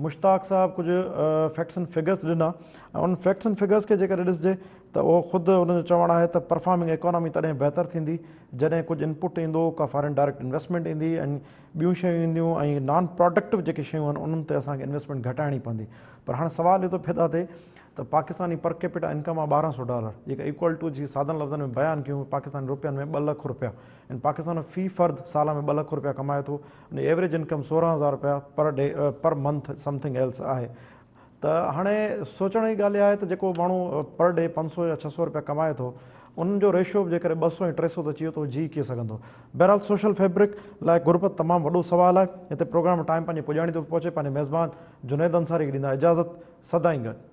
A: مشتاق صاحب ڪجهه فيڪٽس اينڊ فگرس ڏنا ۽ انهن فيڪٽس اينڊ فگرس کي جيڪڏهن ڏسجي ته اهو خود ان جو چوڻ آهي ته پرفارمنگ ايڪانامي تڏهن بهتر ٿيندي جڏهن ڪجهه انپٽ ايندو، ڪا فارين ڊائريڪٽ انويسٽمينٽ ايندي ۽ ٻيون شيون اينديون ۽ نان پراڊڪٽو جيڪي شيون آهن انهن تي اسان کي انويسٽمينٽ گهٽائڻي پوندي. پر هاڻي سوال اهو ٿو پيدا ٿئي ته پاڪستاني پر ڪيپيٽا انڪم آهي 1200 ڊالر جيڪا ايڪول ٽو جي سادن لفظن ۾ بيان ڪيون پاڪستاني روپين ۾ 2 لک روپيا ۽ پاڪستان ۾ في فرد سال ۾ 2 لک روپيا ڪمائي ٿو ان جي ايوريج انڪم 16000 روپيا per day per month something else آهي ته هاڻي سوچڻ جي ڳالهه اها آهي ته جيڪو ماڻهو پر ڊي 500 يا 600 روپيا ڪمائي ٿو ان جو ريشو به جيڪڏهن 200 ۽ 300 تي اچي ويو ته هو جي ڪيئن سگهندو. بهرحال سوشل فيبرڪ لاء غربت تمام وڏو سوال آهي. هتي پروگرام ٽائيم پنهنجي پڄاڻي تي پهچي پنهنجي ميزبان جنيد انصاري کي ڏيندا اجازت. سدائين گڏ.